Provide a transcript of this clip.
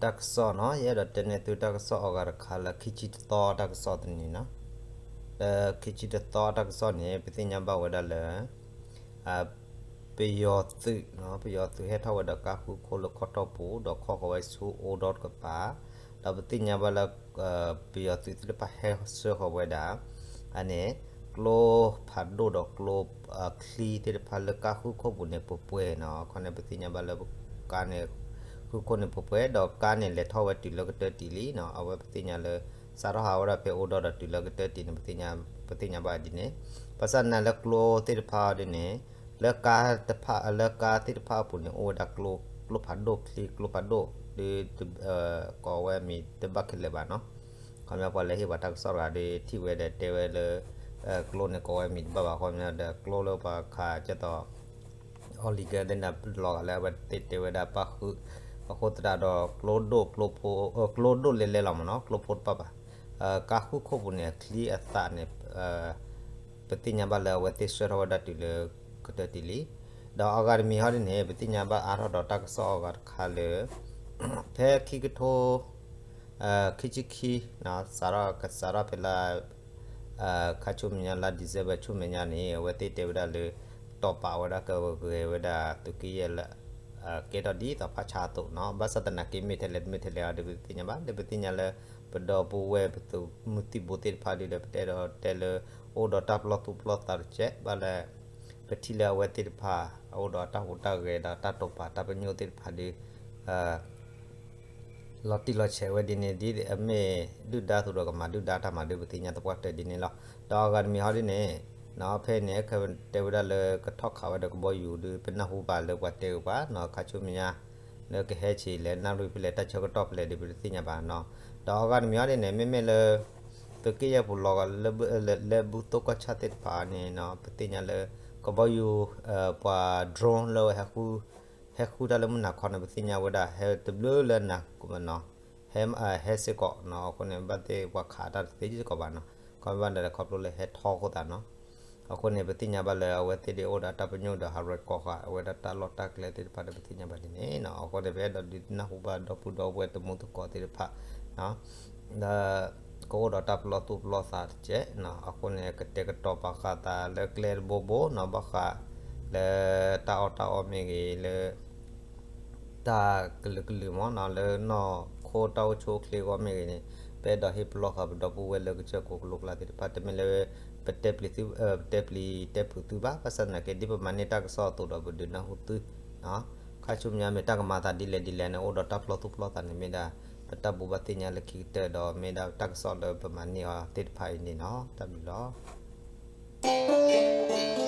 တၢ်ကစီၣ်နီၤ, ယအဲၣ်ဒိးတဲန့ၢ်သုတၢ်ကစီၣ်အဂၤတခါလၢခံဆံတသီတၢ်ကစီၣ်တနံၤနီၤ. လၢခံဆံတသီတၢ်ကစီၣ်န့ၣ် ပသ့ၣ်ညါဘၣ်ဝဲဒၣ်လၢ ပယီၤသုး, ပယီၤသုးဟဲထီၣ်ဝဲဒီးကါဃုခိၣ်လၢခီတီၢ်ပူၤ ဒီးခီဃီၤဝဲဆူအိၣ်ဒီတကပၤ, ဒီးပသ့ၣ်ညါဘၣ်လၢ ပယီၤသုးသ့ၣ်တဖၣ်ဟဲဆှၢဃီၤဝဲဒၣ် အန့ၣ် ကျိဖးဒိၣ်ဒီးကျိချံသ့ၣ်တဖၣ်လၢကါဃုခိၣ်ပူၤန့ၣ်ပှဲၤပှဲၤနီၤ. အခီန့ၣ် ပသ့ၣ်ညါဘၣ်လၢ ကါန့ၣ် ဃုခိၣ်န့ၣ်ပှဲၤပှဲၤ ဒီးကါန့ၣ်လဲၤထီၣ်ဝဲတုၤလၢကတၢၢ်တံၢ်လံနီၤ. အဝဲပသ့ၣ်ညါလၢ စးထီၣ်ဟးဝဲဒၣ်ဖဲအိၣ်ဒီဒီးတုၤလၢကတၢၢ်တံၢ်န့ၣ် ပသ့ၣ်ညါဘၣ်ဒ်န့ၣ်, ဘၣ်ဆၣ်သနာ်က့လၢကျိသ့ၣ်တဖၣ်အီၤဒ်န့ၣ် လၢကါသ့ၣ်တဖၣ်အပူၤန့ၣ် အိၣ်ဝဲဒၣ်ကျိဖးဒိၣ်ချံ ကျိဖးဒိၣ် ဒ် ကိးဝဲမံၤတဘၣ်ခဲလၢာ်ဘၣ်နီၤ. ခီပညီပှၤလၢဟ့ၣ်ပှၤတၢ်ကစီၣ်တဂၤဒီး ထံၣ်ဝဲဒီးတဲဝဲလၢ ကျိန့ၣ်ကိးဝဲမံၤတဘၣ်ဘၣ် ခီပညီဒီးကျိလၢပှၤခးကဲသိး အီလံကဲသ့ၣ်န့ၣ် လီၤဂာ်လၢအဝဲသ့ၣ်တဲဝဲဒၣ်ပၣ်ဃုာ်, အဃိသတးဒီး ကျိဒိၣ်ကျိဖိ ကျိဒိၣ်လဲၤလဲၤလီၤမ့ၢ်နီၤ ကျိဖိတပၣ်ဘၣ်. ကါဃုခိၣ်ပူၤန့ၣ် အချံအသၣ်န့ၣ် ပသ့ၣ်ညါဘၣ်လၢအဝဲသ့ၣ်ဆှၢထီၣ်ဝဲဒၣ်တုၤလၢ ကတၢၢ်တံၢ်လံ. ဒီးအဂၤတမံၤဟီဒ်န့ၣ် ပသ့ၣ်ညါဘၣ်အါထီၣ်ဒီးတၢ်ကစီၣ်အဂၤတခါလၢ ဖဲခံကထိ ခံဆံခံ စးထီၣ်ကစးထီၣ်ဖဲလၢ ခါဆူမဲာ်ညါလါ December ဆူမဲာ်ညါန့ၣ် အဝဲသ့ၣ်တဲဝဲဒၣ်လၢ တီၢ်ပာ်ဝဲဒၣ်ကဂဲၤဝဲဒၣ်သုးက့ယဲၢ်လၢ ကဲထီၣ်ဒ်သိးဖးဆါအသိးနီၤ. ဘၣ်ဆၣ်သနာ်က့မ့ၢ်ထဲလဲၣ်တမ့ၢ်ထဲလဲၣ်အီၤဒီး ပတသ့ၣ်ညါဘၣ်. ဒီးပသ့ၣ်ညါလၢ ပဒီပုၢ်ဝဲၢ်ပသုးမုၢ်သံၣ်ဘိသ့ၣ်တဖၣ်ဒီး ပတဲဒီးတဲလၢ အိၣ်ဒီးတၢ်ပလီၢ်သူၣ်ပလီၢ်သးတကဲးဘၣ်လၢ ပထံၣ်လၢအဝဲသ့ၣ်တဖၣ် အိၣ်ဒီးတၢ်ဟူးတၢ်ဂဲၤဒီးတၢ်တိာ်ပာ်တၢ်ပညိၣ်သ့ၣ်တဖၣ်ဒီး လီၤတံၢ်လီၤဆဲးဝဲဒ်န့ၣ် ဒ်အမ့ၢ်ဒုၣ်ဒါအသိးဒီးကမၤဒုၣ်ဒါတၢ်မၤဒ် ပသ့ၣ်ညါသပှၢ်တၢၢ်ဒ်န့ၣ်လီၤ. ဒီးအဂၤတမံၤဟီဒ်န့ၣ် ဖဲန့ၣ် တဲဝဲဒၣ်လၢကထီၣ်ခးဝဲဒီးကဘီယူၤဒီး ပနၢ်ဟူဘၣ်လၢပှၤတဲကပၤနီၤ ခါဆူမဲာ်ညါ လၢကဟဲဆံးလဲၣ် နၣ်ရံၣ်ဖဲလဲၣ် တၢ်ဆၢကတီၢ်ဖဲလဲၣ်ဒီး ပတသ့ၣ်ညါဘၣ်နီၤ. ဒီးအဂၤတမံၤဟီဒ်န့ၣ် မ့မ့ၢ်လၢ သုးက့ယဲၢ်ပူၤလီၤဂာ်လၢ လၢဘူၣ်သိကီၢ်ဆၣ်သ့ၣ်တဖၣ်န့ၣ်နီၤ ပသ့ၣ်ညါလၢ ကဘီယူၤ ပှၤ drone လၢ ဟဲဃုတၢ်လၢမုၢ်နၤခီန့ၣ် ပသ့ၣ်ညါဝဲဒၣ် ဟဲတဘျုးလၢနၤနီၤ ဟဲစ့ၢ်ကီးနီၤ. အဃိန့ၣ် ဘၣ်သ့ၣ်ပှၤခးတၢ်တသ့စ့ၢ်ကီးဘၣ်နီၤ. ခီဘၣ်ဒီးခီဖျိလၢဟဲထီအဃိသတးနီၤ. အဃိန့ၣ် ပသ့ၣ်ညါဘၣ်လၢအဝဲသ့ၣ်ဒ်အိၣ်ဒီးတၢ်ပညိၣ်ဒီး ဟးရဲၣ်ကီၢ်ဃာ် အဝဲဒၣ်တၢ်လီၢ်တၢ်ကျဲသ့ၣ်တဖၣ်ဒီး ပသ့ၣ်ညါဘၣ်ဒ်န့ၣ်နီၤ. အဃိန့ၣ် ပအဲၣ်ဒိးဒုးနၢ်ဟူဘၣ်ဒီပုၢ်ဒီဝဲၢ်တံၤသကိးသ့ၣ်တဖၣ် လၢ ကအိၣ်ဒီးတၢ်ပလီၢ်သူၣ်ပလီၢ်သးတကဲးနီၤ. အဃိန့ၣ် ကတဲာ်ကတီၤပာ်ဃာ်သးလၢကျဲတဘိဘိနီၤ ဘၣ်ဃး လၢ တၢ်အီၣ်တၢ်အီမ့ၢ်ဂ့ၤ လၢ တၢ်ကလုာ်ကလုာ်မ့ၢ်နီၤ လၢနီၢ်ခိတၢ်အိၣ်ဆူၣ်အိၣ်ချ့အဂီၢ်မ့ၢ်ဂ့ၤန့ၣ် ပအဲၣ်ဒိးဟ့ၣ်ပလီၢ်ဃာ်ပဒီပုၢ်ဝဲၢ်လၢကစၢၢ်ကိးကလိကျါသ့ၣ်တဖၣ် တမ့ၢ်လၢ ပတဲပျံၤသု ပတဲပျံၤတဲဖုးသုဘၣ်. ဘၣ်ဆၣ်သနာ်က့ ဒ်ပမၤန့ၢ်တၢ်ကစီၣ်အသိးဒီး ပဒုးနၢ်ဟူသု ခါဆူညါမ့ၢ်တၢ်ကမၤသးဒ်လဲၣ်ဒ်လဲၣ်န့ၣ် အိၣ်ဒီးတၢ်ပလီၢ်သူၣ်ပလီၢ်သးန့ၣ် မ့ၢ်ဒၣ် ပတၢ်ဘိးဘၣ်သ့ၣ်ညါလၢခံကတၢၢ်ဒီး မ့ၢ်ဒၣ်တၢ်ကစီၣ်လၢပမၤန့ၢ်အီၤသ့ၣ်တဖၣ်အံၤန့ၣ်နီၤ. တၢ်ဘျုးလီၤ.